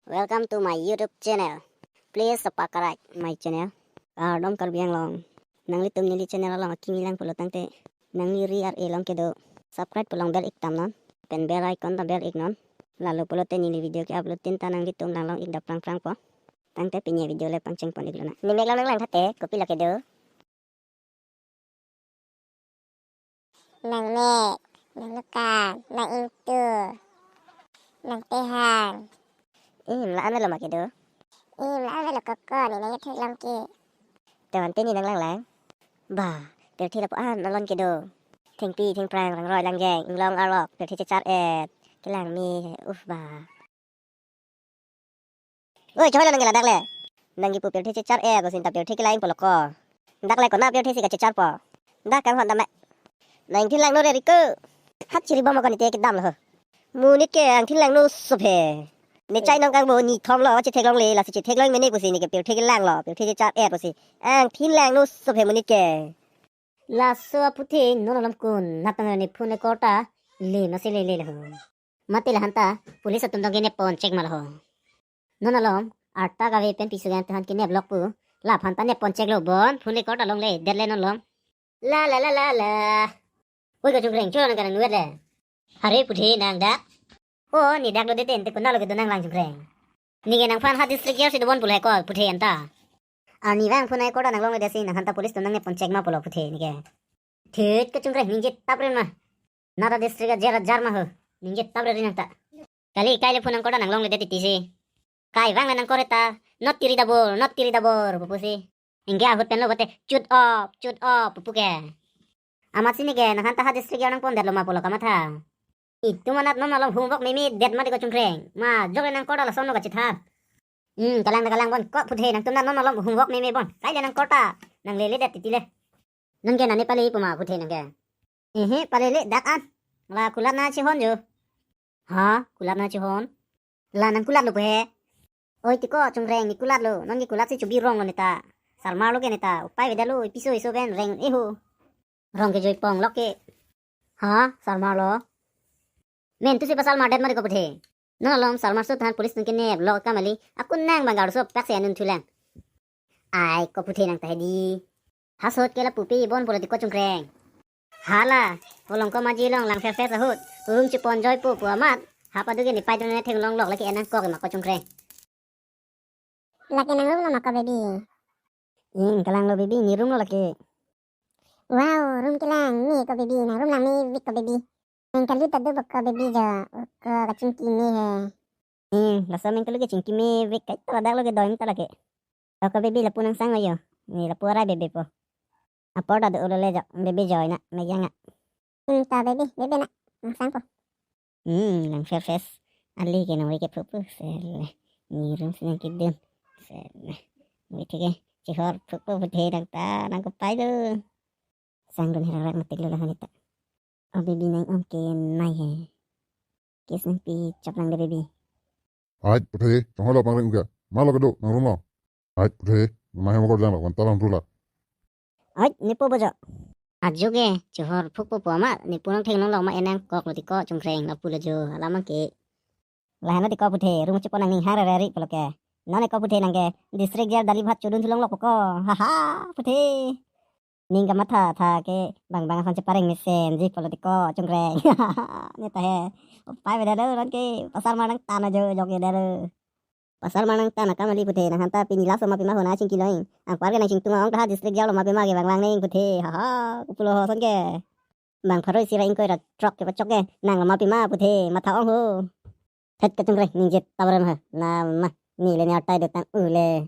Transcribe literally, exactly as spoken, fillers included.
Welcome to my YouTube channel. Please subscribe my channel. Kardom Karbi Anglong. Nanglitum neli channel along akimi lang pulo tangte, nangli ri ar-e along kedo subscribe pu along bell ik tam non, pen bell icon ta bell ik non. Lalo pulote neli video ke-upload tin ta nanglitum lang long ik dap prang prangpo. Tangte pini video le pangcheng pon iklo na. Ne mek along nanglang thate, kopilo kedo? Nangmek, nanglukan, nang-ingtu, nangtehang. Im la-an avelo ma kedo? Im la-an avelo koko, ne nangkethek long ke. Tewan te ne nanglang lang. Ba, pirthe lapu-an alon kedo. Thengpi, thengphrang, langroi, langjeng, inglong arlok, pirthe chechar-et. Kelang me, uf ba. Oi, choi lo nangke ladak le. Nangkepu pirthe chechar-et pusi ta pirthe kelang pulo ko. Dak le kona pirthe si kachecharpo? Dak kanghon dam me. Nang thin langno re riko. Hat chiri bom ko nite kedam lo. Monit ke angthin langno sophe. Ne chai nong kangbo ni thom lo, chethek longle, lasi chethek long mene pusi neke pirthe kelang lo, pirthe chechar-et pusi. Angthin langno sophe monit ke. Laso aputhe non alam kun, natang ne phone le korta, le masi le le lo. Mati lahan ta, police atum dong kenep pon chek ma lo. Non alom, arta kave pen piso gan tahan kenep lok pu. Laphan ta nep pon chek lo bon, phone le korta longle, det le non alom. La la la la la. Oi kachungreng, cholo nang kanang nuet le. Hare puthe nang dak. O, ne dak lo deten te kona lo kedo nanglang chungreng. Neke nangphan ha district jail si dobon pulo ko puthe anta. Arnivang phone ai korta nang longle desi nanghan ta police atum nangnep pon chek ma pulo puthe neke. Thit kachungreng ningje tap ren ma. Nata district a jail ajar ma ho. Ningje tap ren nang ta. Kali kai le phone nang korta nang longle det titi si. Kai vang le nang kor ta. Not tiri dabor, not tiri dabor pupu si. Ingke ahut pen lo bote chut op, chut op pupu ke. Amat si neke nanghan ta ha district jail nang pon det lo ma pulo kamatha. Itum anat non alom homework meme det ma de kachungreng. Ma jok le nang korta lason lo kachethap. Hmm, kalang da kalang bon ko puthe nangtum anat non alom homework meme bon. Kai le nang korta nang lele det titi le. Nangke nane pale pu ma puthe nangke. Ehe, pale le dak an. La kulat na chehon jo. Ha, kulat na chehon. La nang kulat lo ko he. Oi tiko chungreng ne kulat lo. Nonke kulat si chubi rong lo neta. Salmar lo ke neta. Upai veda lo, piso iso pen reng eho. Rong ke joi pong lok ke. Ha, salmar lo. Men tu si pasal mar det ma de ko puthe. Non alom salmar so than police nang kenep lok kamali. Akun nang bang garso pak se anun thulang. Ai ko puthe nang ta hedi. Hasot ke lapu pi bon pulo tiko chungreng. Hala, holong ko maji long lang phe phe sahut. Hurum chipon joi po pu amat. Hapa duge ne pai dun ne theng long lok lake enang kok ma ko chungreng. Lake nang room lo ma ko baby. Ing kalang lo baby, ne room lo lake. Wow, room kelang me ko baby, nang room lang me vik ko baby. Nang kalu ta do bak ko baby jo, ko kachingki me he. Ing, laso nang kalu kachingki me vik kai ta ladak lo ke doim ta lake. Ko baby lapu nang sang ayo. Ne lapu arai bebe po. Apor ta do ulo le jo, bebe joi na, me yang a. Hmm, ta baby, baby na, nang sang po. Hmm, lang fresh fresh. Ali ke nang ke phupu, sele. Ne room si nang kedun. Sele. Wait ke, chihor phupu puthe nang ta, nang kopai do. Sang dun herak rak matik lo lahan ita. O baby nang om ke nai he. Kiss nang pi chap nang de baby. Ai, puthe, chonghoi lo pangring uga. Ma lo kedo, nang room lo. Ai, puthe, ma he mokor jang lo, wan ta lang rula. Ai, nepo bojo. Ajo ke, chihor phuk po po ma, nepo nang theng nang lo ma enang kok lo tiko chungreng lapu lo jo, alam ke. Lahan lo tiko puthe, room chipon nang ning hang rere ri pulo ke. Non eko puthe nang ke, district jail dali bhat chodun thulong lok ko. Ha ha, puthe. Ning kamatha tha ke bang bang ason chepareng mesen ji pulo tiko chungreng. Ne ta he. Upai beda lo ron ke pasar ma nang tan ajo jok ye dalo. Pasar ma nang tan akam ali puthe nang hanta pini laso ma pima hona chingki loing. Angpar ke nang chingtung ong ta ha district jail lo ma pima ke bang bang neng puthe. Ha ha, kupulo ho son ke. Bang pharo isi ra ingkoi ra throk ke pachok ke nang lo ma pima puthe matha ong ho. Het kachungreng ningje tabrem ha. Na ma ni le ni atai do tang u le.